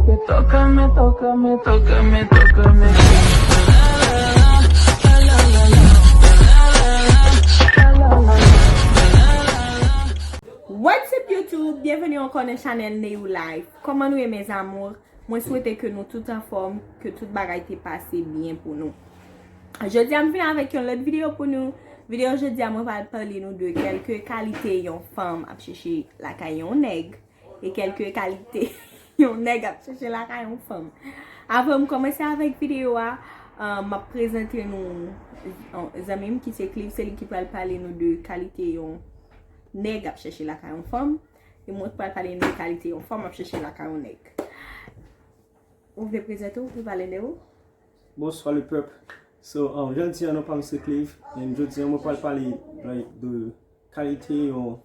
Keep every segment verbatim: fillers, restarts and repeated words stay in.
Tócame, tócame, tócame, tócame. What's up YouTube? Byenveni ankò nan chanèl Neyou Life. Kòman nou ye mes amours? Mwen swete ke nou tout anfòm, ke tout bagay te pase byen pou nou. Jodi a m vin avèk yon lòt videyo pou nou. Videyo jodi a mwen pral pale nou de kèlke kalite yon fanm ap chèche lakay yon nèg e kèlke kalite yon nèg ap chèche lakay yon fanm. Avan m kòmanse avèk videyo a, uh, m ap prezante nou zanmi m ki se Clive, se li ki pral pale nou de kalite yon nèg ap chèche lakay yon fanm. E mwen pral pale nou de kalite yon fanm ap chèche lakay yon nèg. Ou vle prezante w, ou vle pale de ou? Bonswa lepèp. So, um, jan di an, non pa m se Clive, and jodi an mwen pral pale like de kalite yon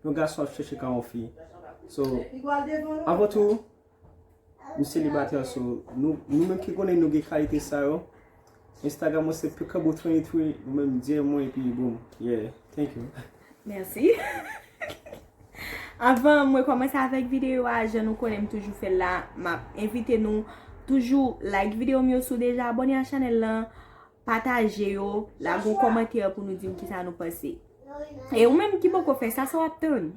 yon gason ap chèche kay yon fi. So, avan tou, m selibatè, so nou nou menm ki konnen nou gen kalite sa yo. Instagram mwen se Picabo twenty-three, ou menm D M mwen epi boom. Yeah, thank you. Mèsi. Avan mwen kòmanse avèk videyo a, jan nou konnen m toujou fè l la, m ap envite nou toujou like videyo m yo, si w deja abòne a chanèl lan, pataje yo, lage yon kòmantè pou nou di m kisa nou panse. E ou menm ki poko fè sa, sa w ap tann?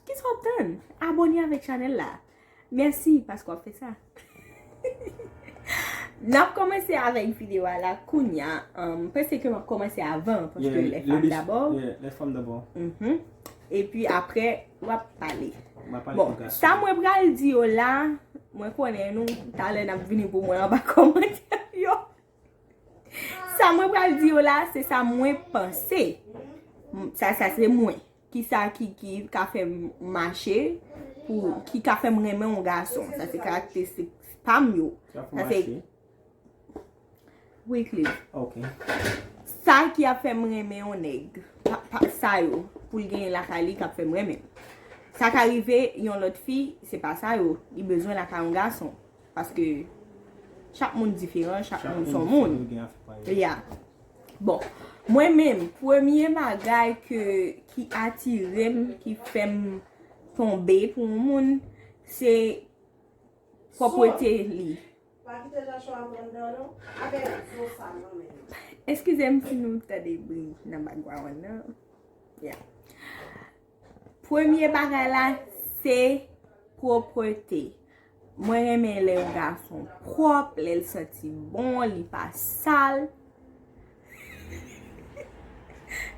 Kisa w ap tann? Abòne avèk chanèl la. Mèsi paske w ap fè sa. N ap kòmanse avèk videyo a la kounya. Um, m panse ke m ap kòmanse avan, paske les femmes d'abord. Yeah, les femmes d'abord. Mhm. Epi apre, w ap pale. M ap pale Bon, pou gason. Sa mwen pral di yo la, mwen konnen nou, talè n ap vini pou mwen anba kòmantè yo. Sa mwen pral di yo la, se sa mwen panse. M- Sa, sa se mwen. Kisa ki, ki ka fè m mache, pou, ki ka fè m renmen yon gason. Sa se karakteristik pa m yo. Sa fè Sa se mache. Wi, Clive. Ok. Sa ki ap fè m renmen yon nèg. Pa, pa, sa yo, pou l genyen lakay li k ap fè m renmen. Sa ka rive, yon lòt fi, se pa sa yo. Li bezwen lakay yon gason. Paske chak moun diferan, chak moun se yon moun. Gen afè pa yo. Ya. Bon, mwen menm, premye bagay ke, ki atire m, ki fè m tonbe pou yon moun, se pwòpte li. Pa kite Joshua pran dan non. Avèk zo sa nan men. Eskize m si nou tande bri nan background nan. Ya. Premye bagay la, se pwòpte. Mwen renmen lè yon gason pwòp, lè l santi bon, li pa sal.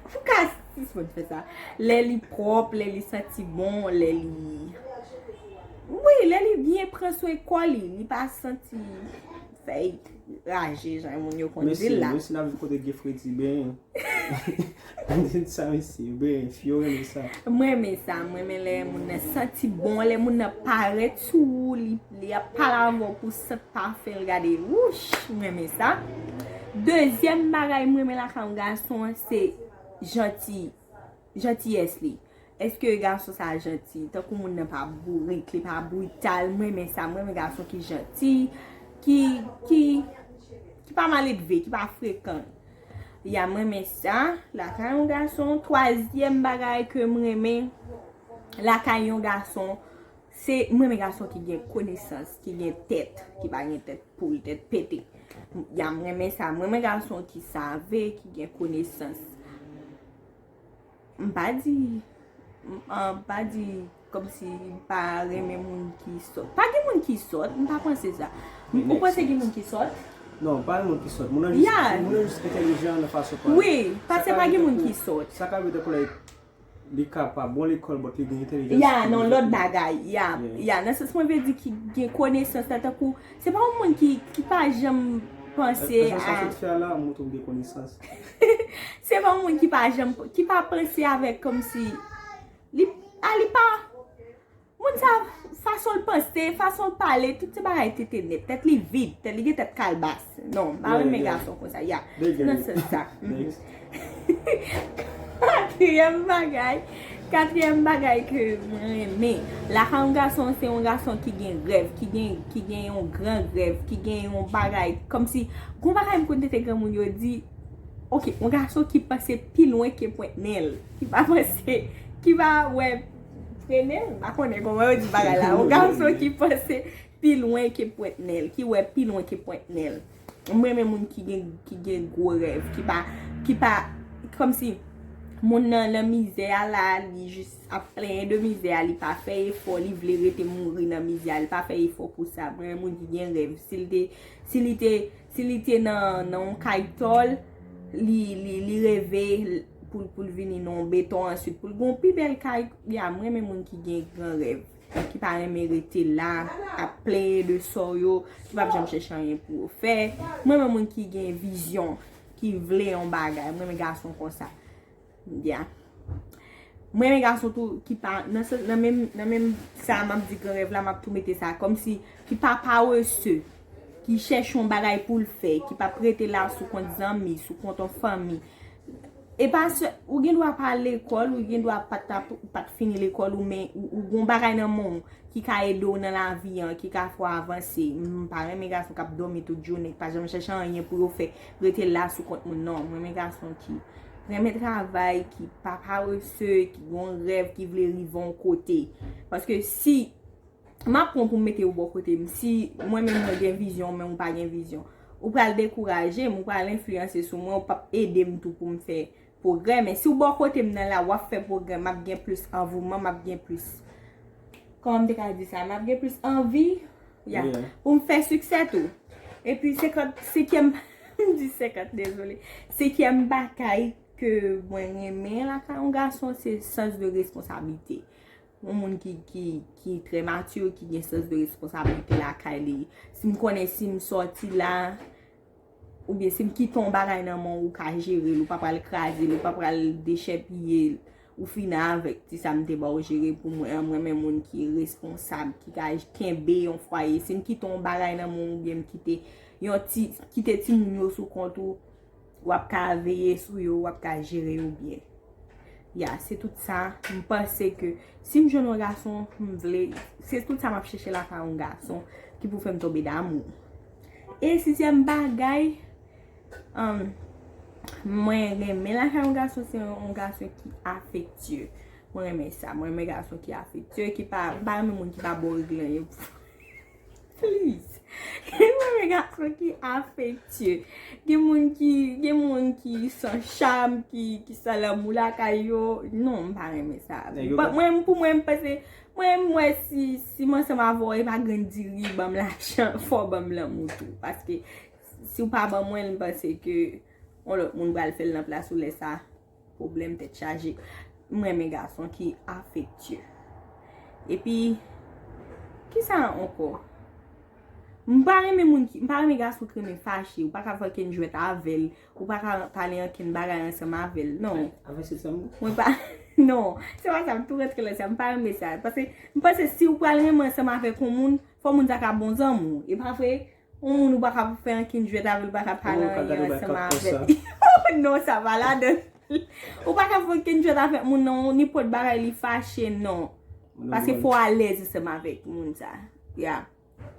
Ou ka sispann fè sa. Lè li pwòp, lè li santi bon, lè li... Wi, lè li byen pran swen kò li, li pa santi fèy raje, jan moun yo konn di l la. Mesye, nou si n ap viv kote gen fredi, ben, nou di sa, mesye, ben, fi yo renmen sa. Mwen renmen sa, mwen renmen lè moun nan santi bon, lè moun nan parèt sou ou, li, li ap pale avè w pou sant pafen l gade, wouch, mwen renmen sa. Dezyèm bagay mwen renmen lakay yon gason an, se janti, jantiyès li. Èske gason sa janti? Tankou moun nan pa bourik, li pa brital, mwen renmen sa, mwen renmen gason ki janti, ki, ki, ki pa maledve, ki pa frekan. Ya, mwen renmen sa, lakay yon gason. Twazyèm bagay ke mwen renmen lakay yon gason, se mwen renmen gason ki gen konesans, ki gen tèt, ki pa gen tèt poul, tèt pete. Ya, mwen renmen sa, mwen renmen gason ki save, ki gen konesans. M pa di, m, ah, m pa di kòmsi m pa renmen moun ki sòt. Pa gen moun ki sòt, m pa panse sa. Ou panse gen moun ki sòt? Non, pa gen moun ki sòt. Moun nan jis, Yeah. Moun nan jis entèlijan nan fason pale. Wi, paske pa gen moun ki sòt. Sa ka vin tankou like, li ka pa bon lekòl, but li gen entèlijans. Ya, non, lòt bagay. Ya, ya, nan sans mwen vle di ki gen konesans la, tankou, se pa yon moun ki, ki pa janm panse a... Sa sot fè la, montre w gen konesans. Se pa yon moun ki pa janm, ki pa panse avèk kòmsi, li, a, li pa, moun sa, fason l panse, fason l pale, tout se bagay tete nèt, tèt li vid, tèt li gen tèt kalbas. Non, m pa renmen gason konsa, ya. Se nan sans sa. Katriyèm bagay, katriyèm bagay ke mwen renmen lakay yon gason, se yon gason ki gen rèv, ki gen, ki gen yon gran rèv, ki gen yon bagay, kòmsi, gon bagay m konn tande granmoun yo di, ok, yon gason ki panse pi lwen ke pwent nen l, ki pa panse, ki pa wè prene, m pa konnen kòman yo di bagay la, yon gason ki panse pi lwen ke pwent nen l, ki wè pi lwen ke pwent nen l. M renmen moun ki gen, ki gen gwo rèv, ki pa, ki pa, kòmsi moun nan, nan mizè a la, li jis ap plenyen de mizè a, li pa fè efò, li vle rete mouri nan mizè a, li pa fè efò pou sa. M renmen moun ki gen rèv. Si li te, si li te, si li te nan, nan yon kay tòl, li, li, li reve pou, pou l vini nan yon beton answit, pou l gen yon pi bèl kay. Ya, m renmen moun ki gen gran rèv, ki pa renmen rete la, ap plenyen de sò yo, ki p ap janm chèche anyen pou yo fè. M renmen moun ki gen vizyon, ki vle yon bagay. M renmen gason konsa. Ya. M renmen gason tou ki pa, nan, sans- nan menm, nan menm sa m ap di gran rèv la, m ap tou mete sa, kòmsi ki pa parese, ki chèche yon bagay pou l fè, ki p ap rete la sou kont zanmi, sou kont yon fanmi. E pa se, ou gen dwa pa al lekòl, ou gen dwa pa t ap, pa t fini lekòl, ou men, ou, ou gon bagay nan men w ki ka ede w nan lavi an, ki ka fè w avanse. M pa renmen gason k ap dòmi tout jounen, ki pa janm chèche anyen pou yo fè, rete la sou kont moun, non. M renmen gason ki renmen travay, ki pa parese, ki gon rèv, ki vle rive yon kote. Paske si m ap pran pou m mete w bò kote m, si mwen menm mwen gen vizyon, men ou pa gen vizyon, ou pral dekouraje m, ou pral enfliyanse sou mwen, ou p ap ede m tou pou m fè pwogrè. Men si w bò kote m nan la, w ap fè pwogrè, m ap gen plis anvouman, m ap gen plis, kòman m te ka di sa, m ap gen plis anvi, ya, pou m fè siksè tou. Epi senkant, senkyèm, m di senkant, dezole. Senkyèm bagay ke mwen renmen lakay yon gason, se sans de responsablite. Yon moun ki, ki, ki trè matire, ki gen sans de responsablite lakay li. Si m konnen si m sòti la, oubyen si m kite yon bagay nan men w, ou ka jere l, ou pa pral kraze l, ou pa pral dechèpiye l, ou fini avèk ti sa m te ba w jere pou mwen an. M renmen moun ki responsab, ki ka kenbe yon fwaye. Si m kite yon bagay nan men w, oubyen m kite yon ti, kite timoun yo sou kont ou, w ap ka veye sou yo, w ap ka jere yo byen. Ya, se tout sa. M panse ke si m jwenn yon gason, m vle, se tout sa m ap chèche lakay yon gason ki pou fè m tonbe damou. E sizyèm bagay, um, mwen renmen lakay yon gason, se yon, yon gason ki afektye. Mwen renmen sa. Mwen renmen gason ki afektye, ki pa, m pa renmen moun ki pa ba w regle anyen. Please. Mwen renmen gason ki afektye. Gen moun ki, gen moun ki san cham, ki, ki san lanmou lakay yo. Non, m pa renmen sa. Nèg yo pa- Mwen, pou mwen, m panse, mwen, m wè si, si m ansanm avè w, e pa grenn diri, ban m lajan, fò w ban m lanmou tou. Paske si w pa ban mwen l, m panse ke yon lòt moun pral fè l nan plas ou lè sa. Pwoblèm tèt chaje. M renmen gason ki afektye. Epi, kisa ankò? M pa renmen moun ki, m pa renmen gason ki renmen fache. Ou pa ka fè okenn jwèt avè l. Ou pa ka pale ankenn bagay ansanm avè l. Non. Avè se sa m. Mwen pa, non. Se pa sa, m tou rantre nan sa. M pa renmen sa. Paske m panse si ou pral renmen ansanm avèk yon moun, fò moun sa ka bon zanmi w. E pa vre? Yon moun ou pa ka fè ankenn jwèt avè l, ou pa ka pale anyen ansanm avè l. Non, sa pa ladan. Ou pa ka fè okenn jwèt avèk moun nan, nenpòt bagay li fache, non. Paske fò w alèz ansanm avèk moun sa. Ya.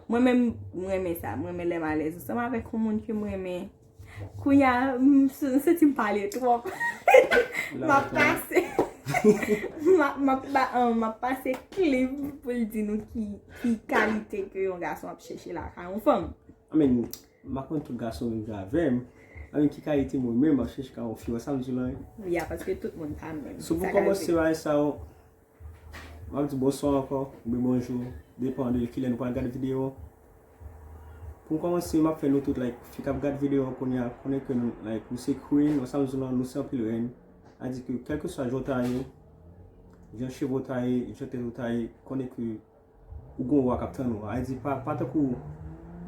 Mwen menm, m renmen sa. Mwen renmen lè m alèz ansanm avèk yon moun ke m renmen. Kounye a, m s- m santi m pale twòp. M ap pase. M ap, m ap ba- an, m ap pase Clive pou l di nou ki, ki kalite ke yon gason ap chèche lakay yon fanm. I mean, m pa konn tout gason menm jan avè m. I mean, ki kalite mwen menm m ap chèche lakay yon fi, wè sa m di w la, wi? Ya, paske tout moun pa menm. So, pou kòmanse bagay sa yo, m ap di bonswa ankò, oubyen bonjou, depan de kilè nou pral gade videyo. Pou m kòmanse, m ap fè nou tout, like, fi k ap gade videyo an kounye a, konnen ke nou, like, nou se queen, wè sa m di w la, nou se anpil rèn. Sa di ke kèlkeswa jan w ta ye, jan cheve w ta ye, jan tèt ou ta ye, konnen ke ou gon wa k ap tann ou. Sa di pa, pa tankou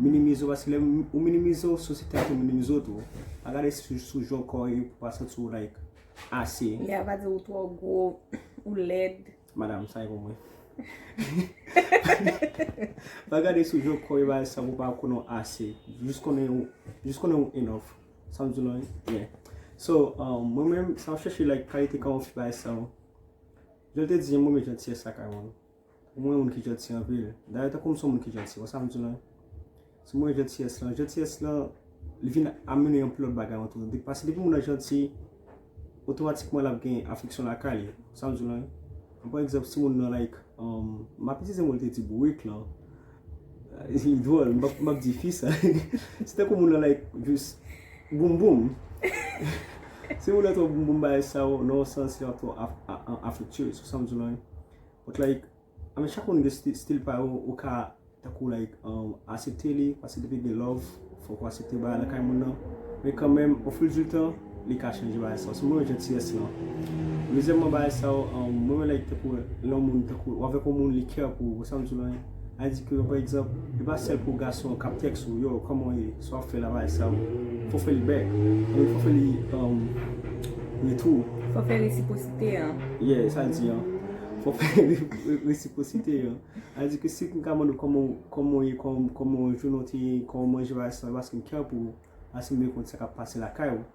minimize w, paske lè ou minimize w, sosyete a tou minimize w tou. Pa gade sou, sou jan w kò ye pou pa santi w, like, ase. Ya, pa di ou twò gwo, ou lèd. Madam, sa e pou mwen. Pa gade sou jan w kò ye, bagay sa pou pa konnen w ase. Jis konnen w, jis konnen w enough. Sa m di w la, yeah. So, um, mwen menm, sa m chèche, like, kalite kòman fi bagay sa yo. Jan l te di, mwen menm jantiyès lakay mwen. Mwen yon moun ki janti anpil. Dayè, tankou m se yon moun ki janti, wè sa m di w la? Si mwen jantiyès lan, jantiyès lan, li vin amene yon pilòt bagay antou. De- Paske depi moun nan janti, otomatikman l ap gen afeksyon lakay li. Sa m di w la? An pa egzanp, si moun nan, like, um, m ap itilize mo l te di bourik lan. Li dwòl, m p ap, m p ap di fi sa. Se tankou moun nan, like, jis boum boum. Si moun nan twò boum boum bagay sa yo, nan yon sans, li ap twò af- a- a- affectuous, ou sa m di w la. But, like, I mean, chak moun gen sti- stil pa yo, ou ka, tankou, like, um, aksepte li, paske depi gen love, fòk ou aksepte bagay lakay moun nan. Men kanmenm, au fil du temps, li ka chanje bagay sa yo. Se mwen jantiyès lan. Dezyèmman, bagay sa yo, um, mwen, like, tankou, lè yon moun, tankou, ou avèk yon moun, li care pou ou, ou sa m di w la, a di ke, pa egzanp, li pa sèl pou gason k ap tèks ou, yo, kòman w ye, sa w ap fè la, bagay sa yo. Fò w fè li bèk. I mean, fò w fè li, um, retou. Fò w fè resipwosite an. Yeah, sa l di an. Fò w fè re- re- resipwosite an. Sa vle di ke si m ka mande w kòman, kòman w ye, kòman, kòman jounen w te ye, kòman w manje, bagay sa, paske m care pou ou, paske m vle konn sa k ap pase lakay ou.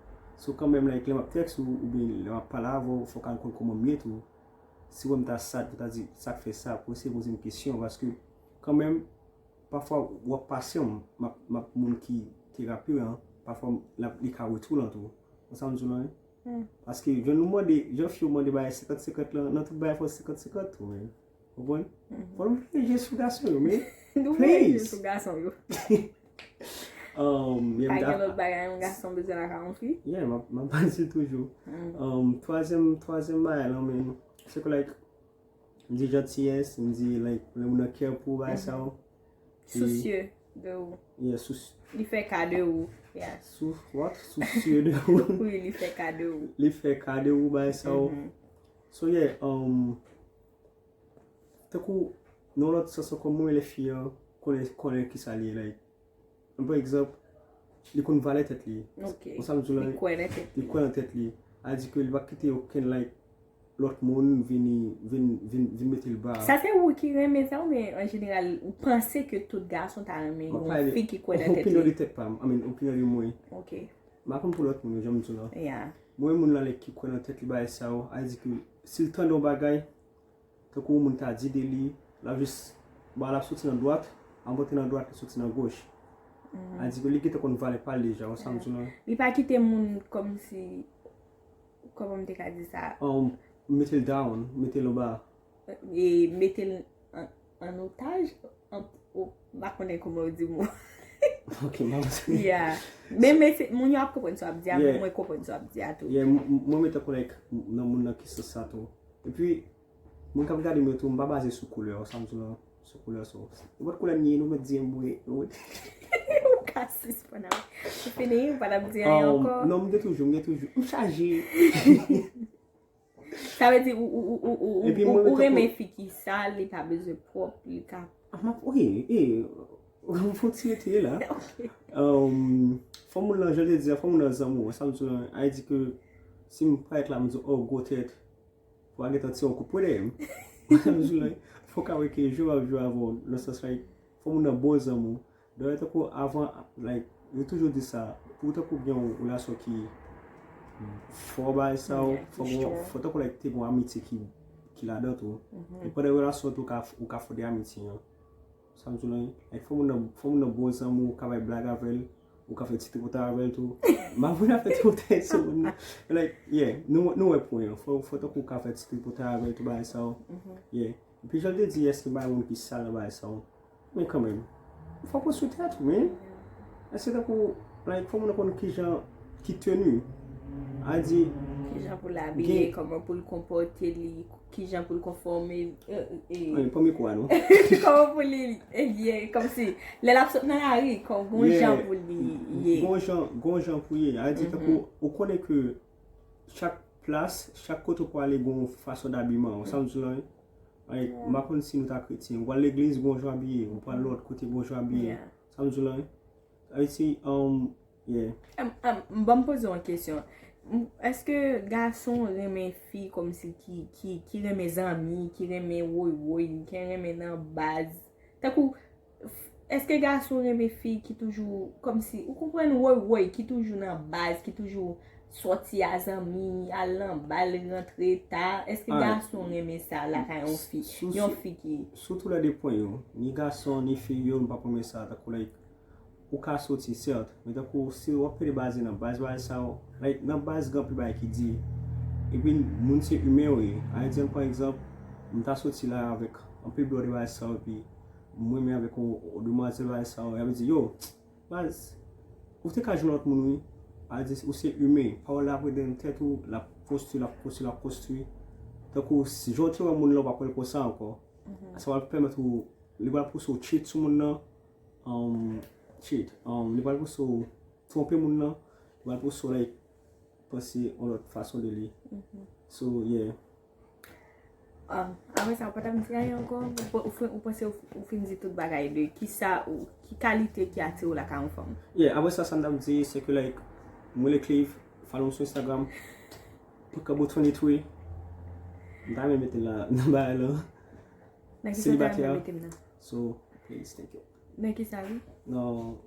So, kanmenm, like, lè m ap tèks ou, oubyen lè m ap pale avè w, fò w ka konn kòman m ye tou. Si w wè m ta sad, pou w ta di, sa k fè sa, pou w eseye poze m kesyon, paske, kanmenm, pafwa, w ap pase m, m ap, m ap moun ki te rape an, pafwa, l ap, li ka retou lan tou. Ou sa m di w lan, wi? Paske, jan nou mande, jan fi yo mande bagay senkant senkant lan, nan tout bagay fò senkant senkant tou, men. Konprann? Fò nou ouvri je sou gason yo, men. Nou ouvri je sou gason yo. Um, yeah, m Pa ta- gen lòt bagay yon gason bezwen lakay yon fi. Yeah, m ap, m ap pase toujou. Um, twazyèm, twazyèm bagay lan, men, se ke, like, m di jantiyès, m di, like, lè moun nan care pou ou, bagay sa yo. Sousye de ou. Yeah, sous- Li fè ka de ou. Yeah. Sou what? Sousye de ou. Wi, li fè ka de ou. Li fè ka de ou, bagay sa yo. So, yeah, um, tankou, nan lòt sans ankò, mwen, lè fi an konnen, konnen kisa li ye, like, pa egzanp, li konn valè tèt li. Ok. Ou sa m di w lan, li kwè nan tèt li. Li kwè nan tèt li. A di ke li pa kite okenn, like, lòt moun vini, vin, vin, vin mete l ba. Sa se ou ki renmen sa, oubyen an jeneral, ou panse ke tout gason ta renmen yon fi ki kwè nan tèt li? Opinyon de tèt pa m, I mean, opinyon de mwen. Ok. M pa konn pou lòt moun yo, jan m di w lan. Yeah. Mwen, moun lan, like, ki kwè nan tèt li, bagay sa yo, a di ke si l tande yon bagay, tankou yon moun ta di de li, l ap jis, bon, l ap soti nan dwat, anvan te nan dwat, li soti nan goch. A di ke li gentan konn valè pa l deja, ou sa m di w lan. Li pa kite moun kòmsi, kòman m te ka di sa? Um, mete l down, mete l anba. E mete l an, an otaj, an, o, m pa konnen kòman yo di mo. Ok, m pa konn. Yeah. Men, men se, moun yo ap konprann sa w ap di a, men mwen konprann sa w ap di a tou. Yeah, m- m- mwen menm tankou, like, nan moun nan ki sans sa tou. Epi, moun k ap gade mwen tou, m pa baze sou koulè, ou sa m di w lan, sou koulè, sou nenpòt koulè m ye, nou mèt di m wi, nou mèt Ou ka sispann ap. Ou fini, ou pa t ap di anyen Um, ankò? Non, m gen toujou, m gen toujou. M chaje. Sa vle di ou, ou, ou, ou, ou, Epi ou, mwen ou menm renmen tankou fi ki sal, li pa bezwen pwòp, li ka Ah, m ap, wi, e, ou fon ti rete la. Ok. Um, fò moun nan, jan te di a, fò moun nan zanmi w, sa m di w lan, a di ke si m parèt la, m di, oh, gwo tèt, fò a gentan tire yon kout pwen dèyè m. Sa m di w lan, fò w ka wè ke jwe m ap jwe avè w, nan sans, like, fò moun nan bon zanmi w. Dayè, tankou avan, like, yo toujou di sa, pou tankou gen yon relasyon ki fò, bagay sa yo, Yeah, ki fò gen, strong. Fò tankou, like, te gen yon amitye ki, ki ladan tou. Mhm. E pandan relasyon tou, ou ka, ou ka fè de amitye an. Sa m di w lan, like, fò moun nan, fò moun nan bon zanmi w, ou ka bay blag avè l, ou ka fè ti tripotay avè l tou. M ap vin ap fè tripotay sou moun nan. Like, yeah, nou, nou wè pwen an. Fò, fò tankou ou ka fè ti tripotay avè l tou, bagay sa yo. Mhm. Yeah. Epi jan l te di, èske bay moun ki sal nan bagay sa yo. Men kanmenm, fò w konstwi tèt ou, men. Èske tankou, like, fò moun nan konn kijan, ki teni. A di, Kijan pou l abiye, gen kòman pou l konpòte li, kijan pou l konfòme, e, e, Wi, pran mikwo a non. Kòman pou li, e, ye, kòmsi, lè l ap sot nan lari, kòm gon Yeah. jan pou li ye. Gon jan, gon jan pou ye. A di Mhm. tankou, ou konnen ke chak plas, chak kote ou pwale gon fason dabiman. Ou sa m di w lan, wi? Like, Yeah. m pa konn si nou ta kretyen. Ou pral legliz, gon jan abiye. Ou pral lòt kote, gon jan abiye. Yeah. Sa m di w lan, wi? Ayiti, um, yeah. Em, em, ban m poze w yon kesyon. M, èske gason renmen fi kòmsi ki, ki, ki renmen zanmi, ki renmen woy woy, ki renmen nan baz? Tankou, f- èske gason renmen fi ki toujou, kòmsi, ou konprann, woy woy, ki toujou nan baz, ki toujou sòti a zanmi, al nan bal, rantre ta? Èske Alright. gason renmen sa lakay yon fi? Sou, Yon sou, fi ki sou tou lè de pwen yo, ni gason, ni fi yo, m p ap renmen sa, tankou, like, ou ka soti, sèt, men tankou si w ap pede baze nan baz, bagay sa yo, like, nan baz gen anpil bagay ki di, epi moun se imen yo ye. Ayiti an, pa egzanp, m ta soti la avèk anpil blòdè bagay sa yo, epi Mwen menm avèk yon demwazèl bagay sa yo, y ap di yo, baz, ou te ka jwenn lòt moun wi. A di ou se imen, pawòl la ap rete nan tèt ou, l ap konstwi, l ap konstwi, l ap konstwi. Tankou si jan w te wè moun lan, ou p ap wè l konsa ankò. Sa va pèmèt ou, li pral pouse w cheat sou moun nan, um, cheat, um, li pral pouse w twonpe moun nan, li pral pouse w like, panse yon lòt fason de li. So, yeah. Um, apre sa, ou pa t ap di anyen ankò? Ou, ou, ou panse ou, ou fin di tout bagay de kisa ou, ki kalite ki atire w lakay yon fanm? Yeah, apre sa, sa m t ap di, se ke like, mwen le Clive, follow m sou Instagram, Picabo twenty-three. M ta renmen mete l la, nan bagay la. Nan kisa w ta renmen mete m nan? So, please, thank you. Nan kisa, wi? Nan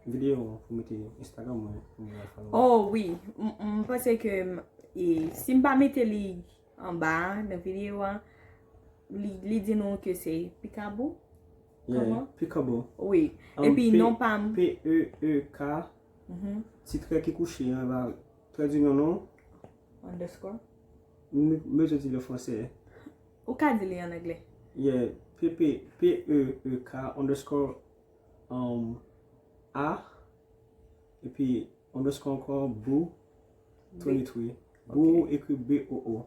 videyo an pou mete Instagram mwen, pou mwen follow. Oh wi, m, m panse ke m, e, si m pa mete li anba a, nan videyo a, li, li di nou ke se Picabo. Yeah, Picabo. Wi. Epi non pa m. P E E K, ti trè ki kouche anba trè dinyon non. Underscore. M bezwen di l an fransè. Ou ka di li an anglè. Yeah, P P, P E E K underscore, um, A, epi underscore ankò, Boo twenty-three. Boo ekri B O O.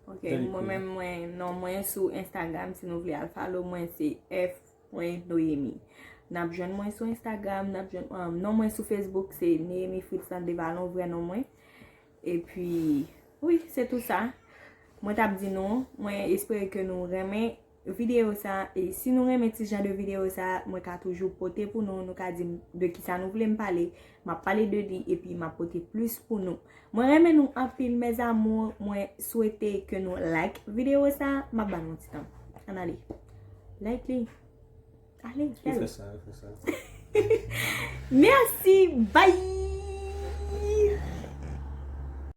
Ok, mwen menm mwen, non mwen sou Instagram, si nou vle al follow mwen, se F pwen Noémie. N ap jwenn mwen sou Instagram, n ap jwenn, um, non mwen sou Facebook, se Néhémie Fritz Landevalon, vrè non mwen. Epi, wi, se tou sa. Mwen t ap di nou, mwen espere ke nou renmen videyo sa. E si nou renmen ti jan de videyo sa, mwen ka toujou pote pou nou, nou ka di m de kisa nou vle m pale, m ap pale de li, epi m ap pote plis pou nou. Mwen renmen nou anpil, mes amours, mwen swete ke nou like videyo sa, m ap ba nou ti tan. Ann ale. Like li. Ale, Ou fè sa, ou fè sa. Merci, bye!